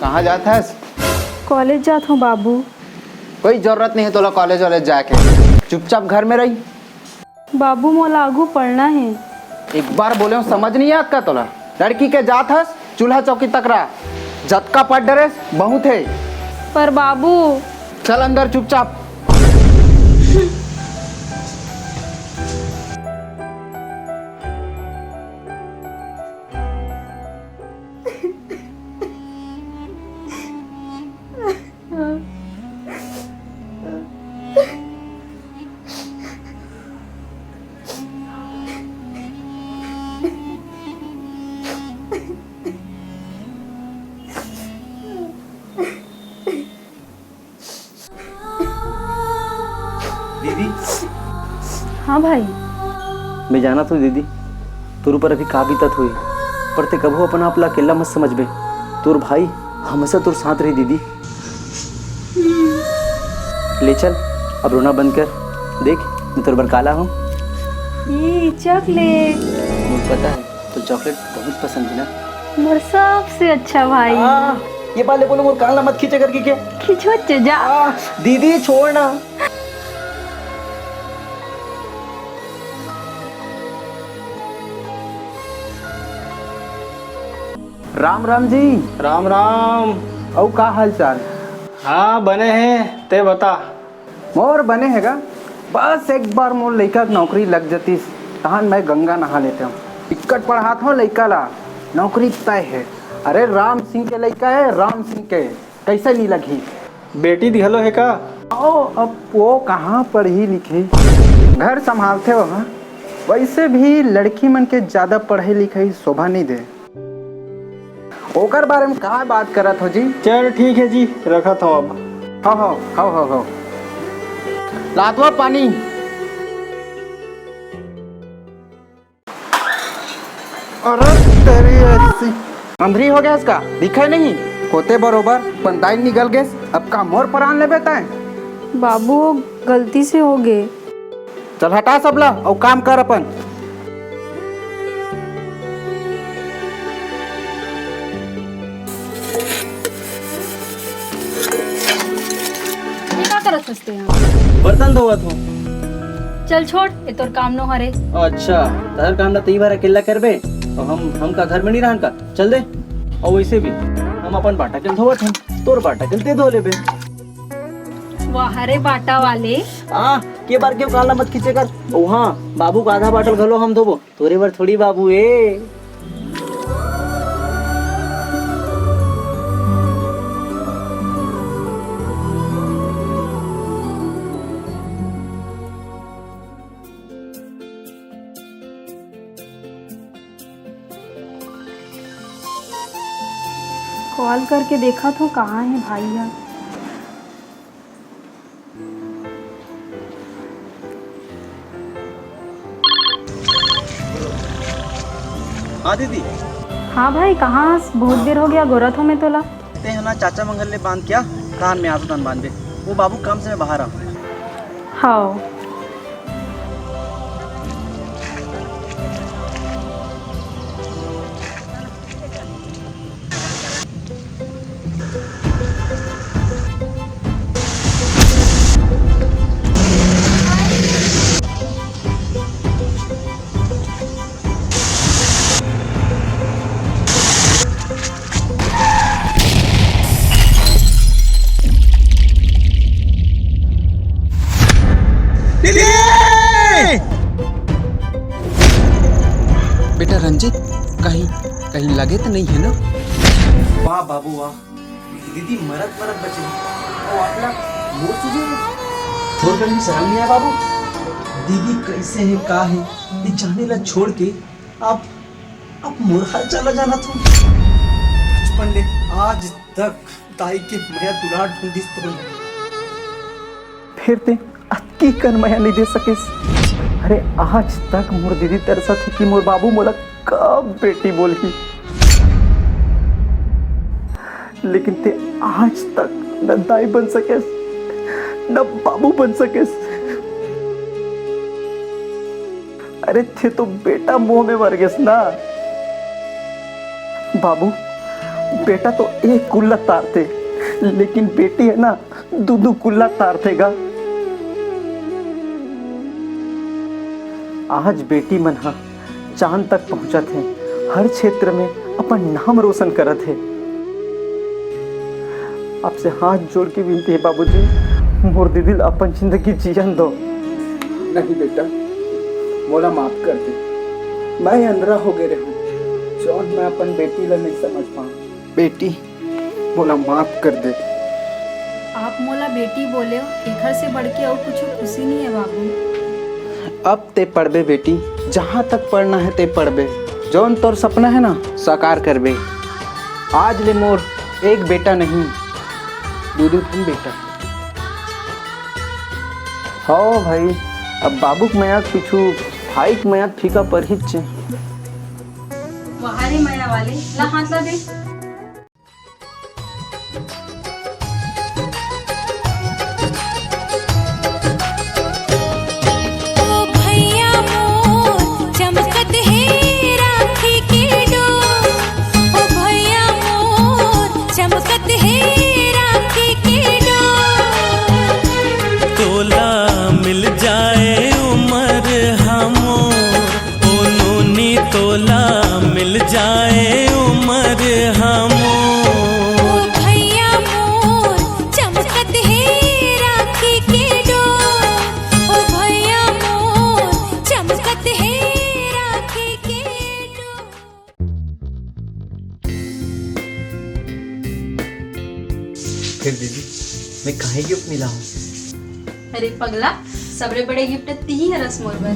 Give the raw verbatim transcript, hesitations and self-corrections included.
कहाँ जात हस? कॉलेज जात हूँ बाबू। कोई जरूरत नहीं है तोला कॉलेज वॉलेज जाए के, चुपचाप घर में रही। बाबू, मोला आगू पढ़ना है। एक बार बोले हूँ, समझ नहीं आत का तोला? लड़की के जात हस, चूल्हा चौकी तक रहा। जतका पढ़ डरेस, बहुत है। पर बाबू। चल अंदर चुपचाप। दीदी। हाँ भाई। मैं जानत हूँ दीदी, तोर ऊपर अभी का बीतत होही, पर ते कभू अपन आप ला अकेला मत समझबे। तोर भाई हमेशा तोर साथ रही दीदी। ले चल, अब रोना बंद कर। देख, मैं तोर बर का लाए हूँ। ये चॉकलेट। मुझे पता है, तो चॉकलेट बहुत पसंद है ना। मोर सबसे अच्छा भाई। आ, ये बात ले बोलो, मोर कान ला मत खींचे करके क्या? खींचो चे जा। आ, दीदी छोड़ ना। राम राम जी। राम राम। अउ का हाल चाल? हाँ, बने हे, ते बता। मोर बने हे गा, बस एक बार मोर लइका के नौकरी लग जतिस, तहन मैं गंगा नहा लेते हूँ। टिकट पढ़ात हूँ लइका ला, नौकरी तय है। अरे राम सिंह के लइका है, राम सिंह के, कैसे नहीं लगी? बेटी दिहलो है का? ओ, अब वो कहाँ पढ़ी लिखी, घर संभालते हो हाँ? वैसे भी लड़की मन के ज्यादा पढ़ाई लिखाई शोभा नहीं दे। ओकर बारे में का बात करत हो जी? चल ठीक है जी, रखत हो अब। हो, हो, हो, हो, हो। लातवा पानी। अरे तेरी ऐसी। अंधरी हो गया इसका, दिखे नहीं? होते बरोबर, पंदाई निकल गए, अब का मोर परान लेबे तैं? बाबू, वो गलती से हो गए। चल हटा सबला, अउ काम कर अपन। ये का करत हस तें यहाँ? बर्तन धोवत हूँ। चल छोड़, ये तोर काम नो हरे। अच्छा, तहर काम ला तई भर अकेला करबे, तो हम, हम का घर में नहीं रहन का? चल दे। और वैसे भी हम अपन बाटा के धोवत हन, तोर बाटा के ते धो लेबे। वाह रे बाटा वाले। आ, के बार क्यों काला मत खींचे कर। ओ हाँ, बाबू का आधा बाटल घलो हम धोबो, तोरे बर थोड़ी बाबू ए। कॉल करके देखत हूँ कहाँ हे भाई ह। हाँ दीदी। हाँ भाई, कहाँ हस? बहुत देर हो गया, गोरत हो मैं तोला। ते ह ना चाचा मंगल ले बांध क्या, कान में आदत बांध दे। वो बाबू काम से मैं बाहर आऊँ। हाँ। बेटा रंजीत, कहीं, कहीं लगे तो नहीं है ना? वाह बाबू वाह, दीदी मरत मरत बचे। ओ आखला मोर सुजे। थोर कन भी शर्म नहीं आय बाबू? दीदी कैसे हे, का हे, ये जाने ला छोड़ के आप, आप मोर हाल चाल ला जानत हो। बचपन ले आज तक दाई के मया दुलार ढूंढिस तो। फिर ते अतकी कन मया नहीं दे सकेस। अरे आज तक मोर दीदी तरसत हे कि मोर बाबू मोला कब बेटी बोलही। लेकिन ते आज तक न दाई बन सकेस, न बाबू बन सकेस। अरे ते तो बेटा मोह में मर गेस ना। बाबू, बेटा तो एक कुल्ला तारथे, लेकिन बेटी हे ना, दू दू कुल्ला तारथे गा। आज बेटी मन ह चांद तक पहुंचत हे, हर क्षेत्र में अपन नाम रोशन करत हे। आपसे हाथ जोड़ के विनती हे बाबूजी, मोर दीदी ल अपन जिंदगी जियन दो। नहीं बेटा, मोला माफ कर दे, मैं अंधरा हो गए रहूं, जौन मैं अपन बेटी ला नहीं समझ पाऊं। बेटी, मोला माफ कर दे। आप मोला बेटी बोले हो, एखर से बढ़ के अउ कुछ खुशी नहीं है बाबू। अब ते पढ़बे बेटी, जहाँ तक पढ़ना है ते पढ़बे, जौन तोर सपना है ना, साकार करबे। आज ले मोर एक बेटा नहीं, दू दू ठन बेटा। हो भाई, अब बाबू के मया के पीछू भाई के मया फीका परहिच हे। वाह रे मया वाले, ला हाथ ला दे। ओ भैया मोर चमकत हे राखी के डोर, ओ भैया मोर चमकत हे राखी के डोर। तोला मिल जाए उमर हमोर, ओ नोनी तोला मिल जाए उमर हमोर। ओ भैया मोर चमकत हे राखी के डोर, ओ भैया मोर चमकत हे राखी के डोर। फिर दीदी, मैं काहे गिफ्ट नहीं लाऊं? अरे पगला, सबले बड़े गिफ्ट तिही हरस मोर बर।